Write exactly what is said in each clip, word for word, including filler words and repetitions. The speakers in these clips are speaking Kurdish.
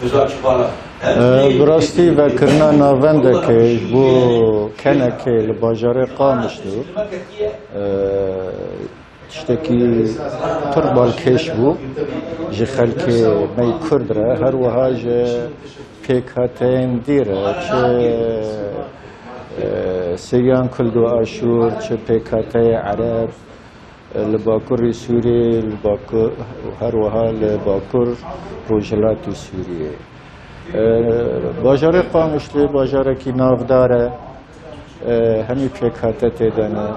Bi rastî vekirina navendeke ji bo kenekê li bajarê Qamişlo, e, tiştekî pir balkêş bû ji xelkê me yê Kurd re, her wiha ji pêkhateyên dî re, çi, e, Siryan Kurd û Aşûr, çi pêkhateyê Ereb, li Bakurê Sûriyê, li Bakur, her wiha li Bakur Rojhilatê Sûriyê. E, bajarê Qamişlê bajarekî navdar e. E, hemî pêkhate tê de ne.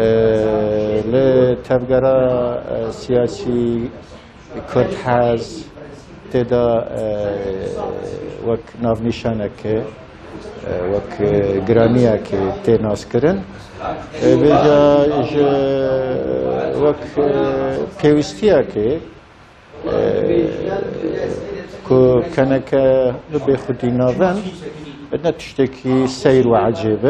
E, li tevgera, e, siyasî Kurd Hez tê de, e, wek navnîşaneke, e, wek, e, giraniyeke tê naskirin. E, vêca ji wek, e, pêwîstiyeke, e, ku keneke bibê xwedî navend, ne tiştekî seyr û ecêb e.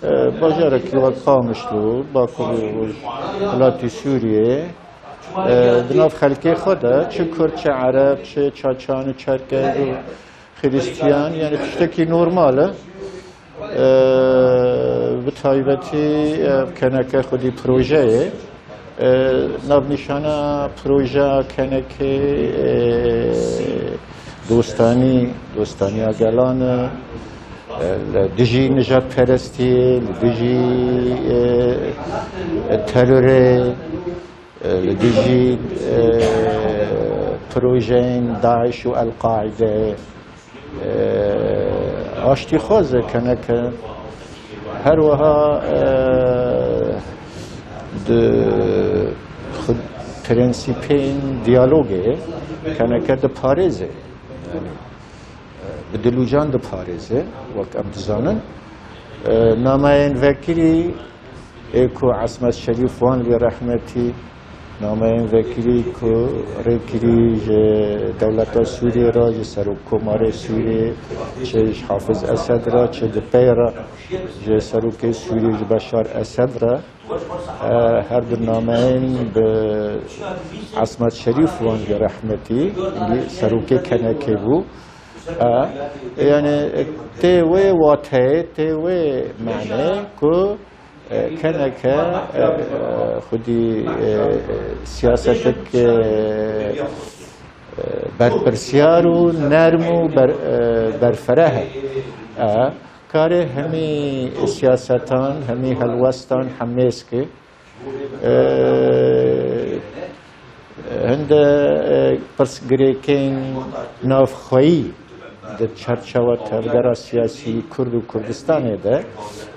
E, bajarekî wek Qamişlo, Bakur û Rojhilatê Sûriyê, e, di nav xelkê xwe de, çi Kurd, çi Ereb, çi Çaçan û Çerkez û Xiristiyan, yani tiştekî normal e. E, bi taybetî, e, keneke xwedî projeyê, e, navnîşana projeya kenekê, e, dostanî, dostaniya gelan e, e, li dijî nijadperestiyê, li dijî, e, terorê, e, li dijî, e, projeyên DAIŞ û El-Qaîde, e, aştîxwaz e keneke. Her wiha, e, di xwe prensîpên diyalogê keneke diparêze. Yanî, e, bi dil û can diparêze, wek em dizanin. E, nameyên vekirî ê ku Esmet Şerîf wan lê rehmetî, nameyên vekirî ku rê kirî ji dewleta Sûriyê re, ji Serokkomarê Sûriyê, çi ji Hafiz Esed re, çi di pey re ji Serokê Sûriyê, ji Beşar Esed re, e, her du nameyên bi Esmet Şerîf wan lê rehmetî, serokê kenekê bû. E, yani, e, tê wê wateyê, tê wê manê ku, e, keneke, e, e, xwedî, e, siyasetek, e, e, berpirsiyar û nerm û ber-, e, berfereh e. E, karê hemî siyasetan, hemî helwestan hemêz ke. E, hinde, e, pirsgirêkên navxweyî di çerçewa tevgera siyasî Kurd û Kurdistanê de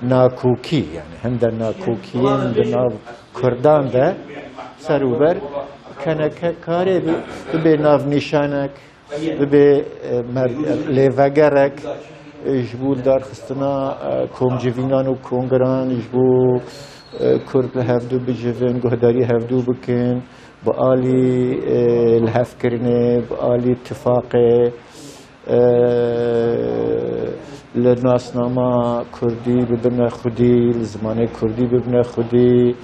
nakokî, yani hinde nakokiyên di nav Kurdan de ser û ber keneke karê bi-, bibe navnîşanek, bibe, e, mer-, lêvegerek, e, ji bo darxistina, e, komcivînan û kongiran, ji bo, e, Kurd li hevdû bicivin, guhdarî hevdû bikin, bi alî, e, lihevkirinê, bi alî tifaqê, e, li nasnama Kurdî bibine xwedî, li zimanê Kurdî bibine xwedî,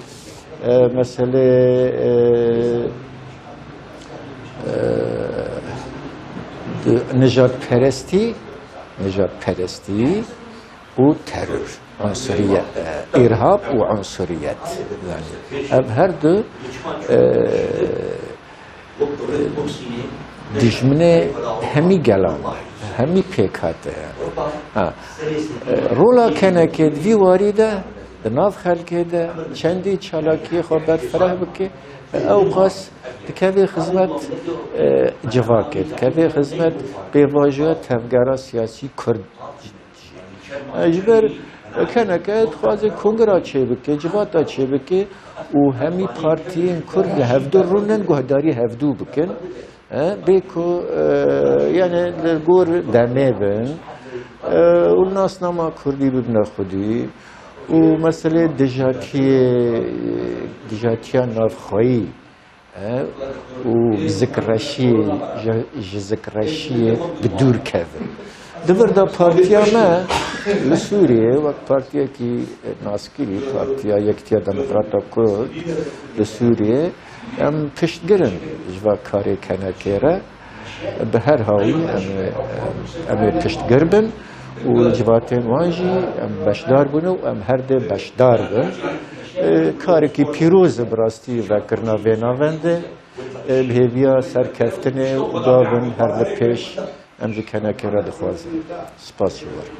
e, meselê, e, e, nijadperestî, nijadperestî û teror, unsuriyet, e, îrhab û unsuriyet. Yani ev her du, e, dijminê hemî gelan e, hemî pêkhate ye. Ha. E, rola kenekê di vî warî de, di nav xelkê de çendî çalakiyê xwe berfireh bike, ew qas dikeve xizmet, e, civakê, dikeve xizmet pêvajoya tevgera siyasî Kurd. E, ji ber keneke dixwaze kongira çêbike, civata çêbike û hemî partiyên Kurd li hevdû rûnin, guhdarî hevdû bikin. E, bê ku, e, yani li gor demê bin, e, û li nasnama Kurdî bibine xwedî û meselê dijatiyê, dijatiya navxweyî, e, û zikreşiyê, ji, ji zikreşiyê bi dûr kevin. Di vir de partiya me li Sûriyê wek partiyekî naskirî, Partiya Yekitiya Demokrata Kurd li Sûriyê, em piştgir in ji va karê kenekê re. Bi her hawî em, em ê piştgir bin û civatên wan jî em beşdar bûn û em her dê beşdar bin. E, karekî pîroz e bi rastî vekirina vê navendê. E, bi hêviya serkeftinê û gavin her li pêş em ji kenekê re dixwazin. Spas ji we re.